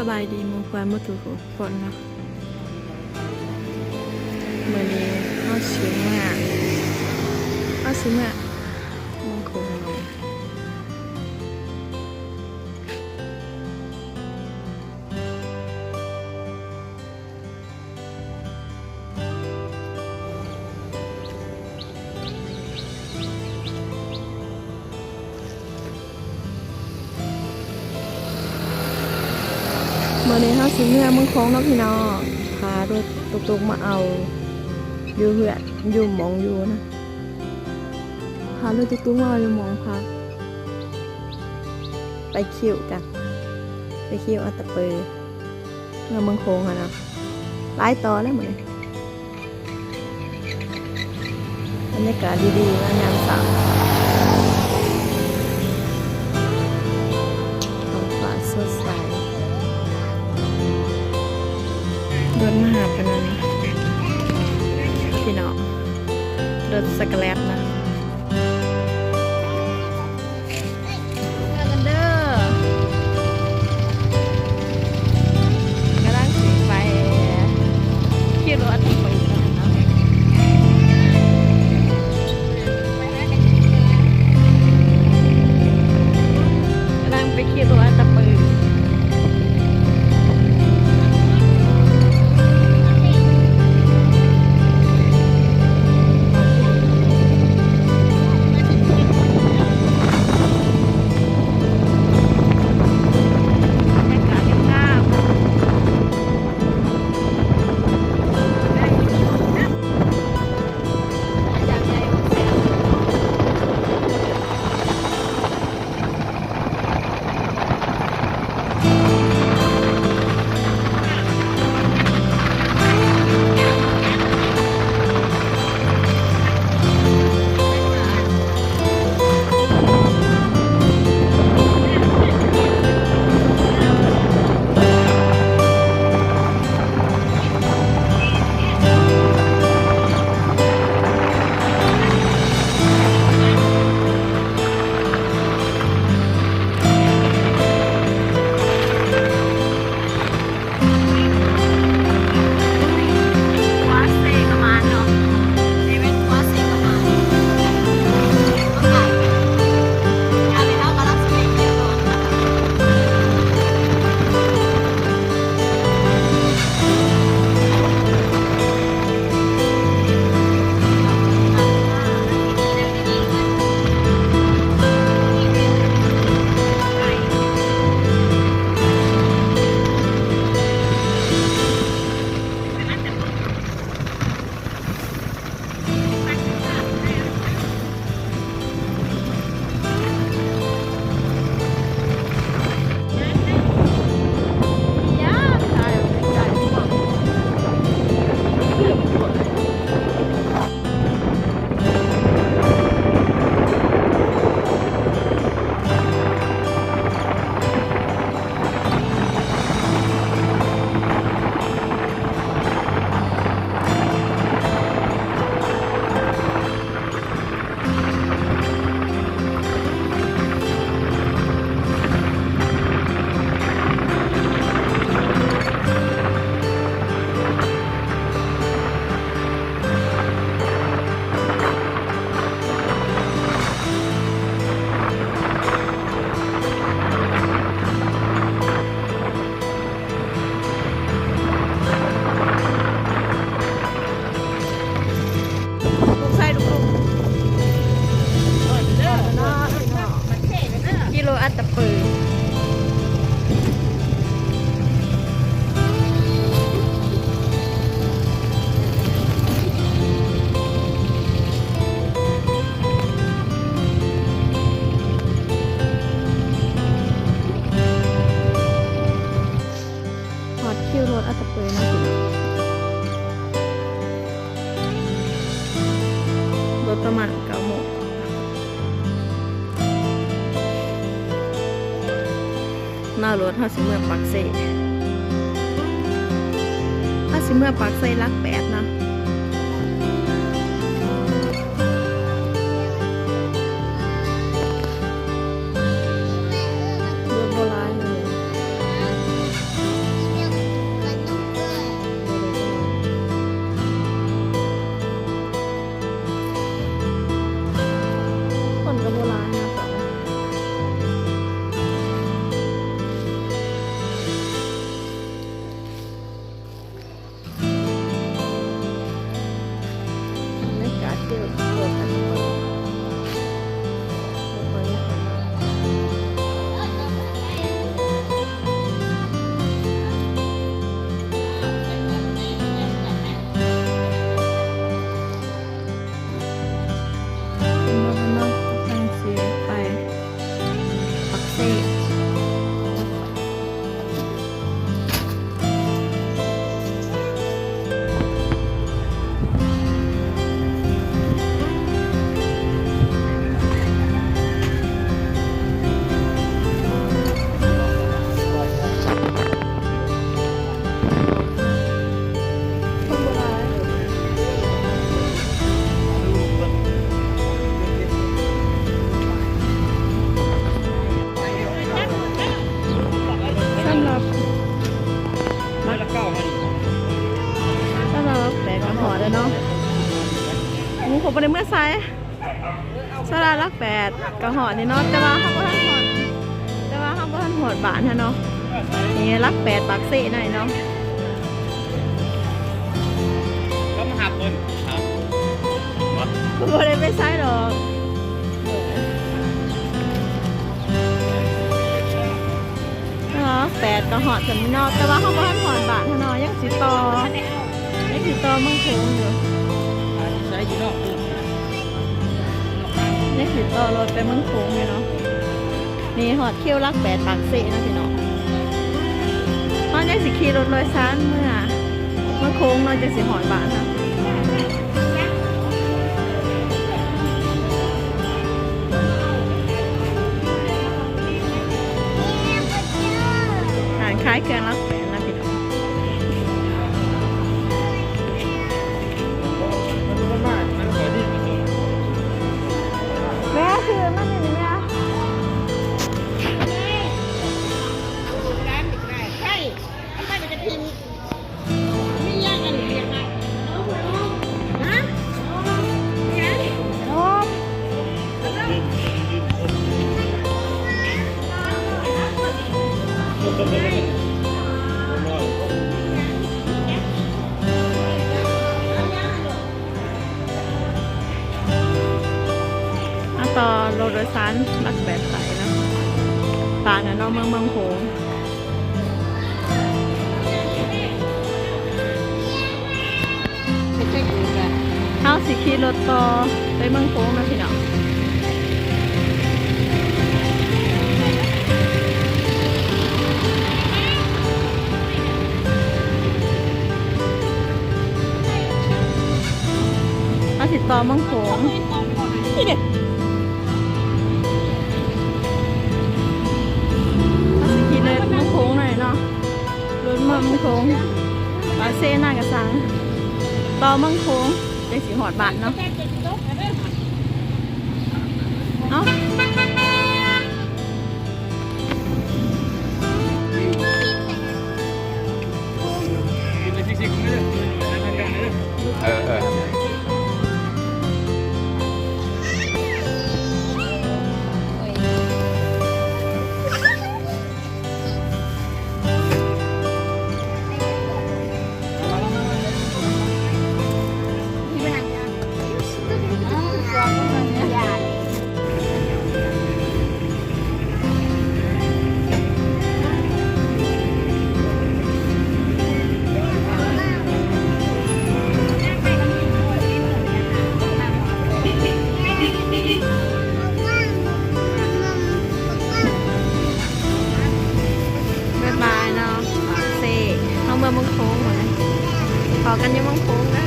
ສະບາຍດີໝູ່ເພື່ອນໝົດທຸກຄົນເນາະ. ມື້ນີ້ເຮົາຊິເມືອ ເຮົາຊິເມືອເມືອງໂຂງເນາະ. ມື້ນີ້ເຮົາຊິເມືອເມືອງໂຂງເນາະພີ່ນ້ອງ. ພາລົດຕຸກໆມາເອົາຢູ່ເຮືອນ ຢູ່ໝ່ອງຢູ່ນະ ພາລົດຕຸກໆມາເອົາຢູ່ໝ່ອງພັກ ໄປຄິວກັນ ໄປຄິວອັດຕະປື. ເມືອເມືອງໂຂງຫັ້ນນະ ຫຼາຍຕໍ່ແລ້ວມື້ນີ້. ບັນຍາກາດດີໆ ຍາມເຊົ້າ ທ້ອງຟ້າສົດໃສ. ລົດມາຫາປານນັ້ນ ພີ່ນ້ອງ ລົດສະກະແລັບນະ. ເມືອກັນເດີ ກຳລັງຊິໄປຂີ່ລົດໄປເນາະ. ກຳລັງໄປຂີ່ລົດອັດຕະປື. ກິໂລອັດຕະປື. ຮອດຄິວລົດອັດຕະປືເນາະພີ່ນ້ອງ. ລົດປະມານເກົ້າໂມງ. ເນາະ ລົດເຮົາຊິເມືອປາກເຊ ເຮົາຊິເມືອປາກເຊຫຼັກແປດເນາະ. ລົດບໍ່ຫຼາຍເລີຍ. ບໍ່ໄດ້ເມືອໃສ ສາລາຫຼັກແປດກໍຮອດນີ້ເນາະ ແຕ່ວ່າເຮົາບໍ່ທັນຮອດ ແຕ່ວ່າເຮົາບໍ່ທັນຮອດບ້ານຫັ້ນເນາະ. ນີ້ຫຼັກແປດປາກເຊໃນເນາະ ກໍມາຮັບເພິ່ນ ບໍ່ໄດ້ໄປໃສດອກ. ເອີ ແປດກໍຮອດຊັ້ນເນາະ ແຕ່ວ່າເຮົາບໍ່ທັນຮອດບ້ານຫັ້ນເນາະ ຍັງຊິຕໍ່ ຍັງຊິຕໍ່ເມືອງໂຂງຢູ່ ໃສຢູ່ເນາະ ຍັງຊິຕໍ່ລົດໄປເມືອງໂຂງຢູ່ເນາະ. ນີ້ຮອດຄິວຫຼັກແປດປາກເຊແລ້ວພີ່ນ້ອງ ເຮົາຍັງຊິຂີ່ລົດໂດຍສານເມືອ ເມືອງໂຂງເນາະ ຈັ່ງຊິຮອດບ້ານເຮົາ. ຮ້ານຂາຍເຄື່ອງຫຼັກແປດນະພີ່ນ້ອງ ແມ່ຊື້ມັນນີ້ແມ່ ມາຕໍ່ລົດໂດຍສານຫຼັກແປດໄປເນາະ ປານະເນາະ ເມືອງ ເມືອງໂຂງ. ເຮົາຊິຂີ່ລົດຕໍ່ໄປເມືອງໂຂງນະພີ່ນ້ອງ ເຮົາຊິຕໍ່ເມືອງໂຂງ ເຮົາຊິຂີ່ລົດເມືອງໂຂງໜ້ອຍເນາະ ລົດມາເມືອງໂຂງ ປາກເຊນາກະສັງ ຕໍ່ເມືອງໂຂງ ຈັ່ງຊິຮອດບ້ານເນາະ ເອົ້າ. ເອີ ເອີ. ບາຍບາຍເນາະ ປາກເຊ ເຮົາເມືອເມືອງໂຂງ ພໍ້ກັນຢູ່ເມືອງໂຂງເດີ.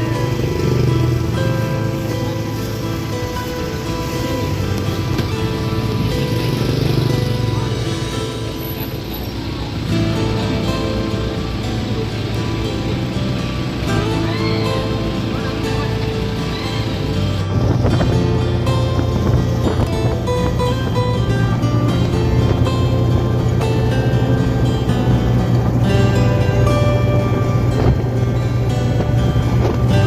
ເ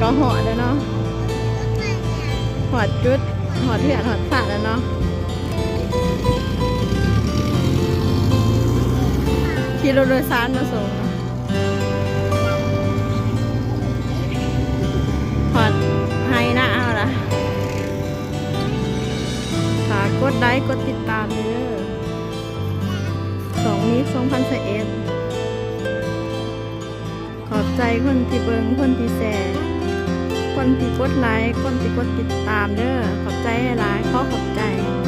ກໍຮອດແລ້ວເນາະ ຮອດຈຸດ ຮອດເຮືອນຮອດຊານແລ້ວເນາະ ຂີ່ລົດໂດຍສານມາສົ່ງເນາະ ຮອດໄຮ່ນາເຮົາລະ ຝາກກົດໄລກົດຕິດຕາມເດີ ສອງມີສອງພັນຊາວເອັດ ຂອບໃຈຄົນທີ່ເບິ່ງ ຄົນທີ່ແຊ ຄົນທີ່ກົດໄລ ຄົນທີ່ກົດຕິດຕາມເດີ ຂອບໃຈຫຼາຍໆ ຂໍຂອບໃຈ.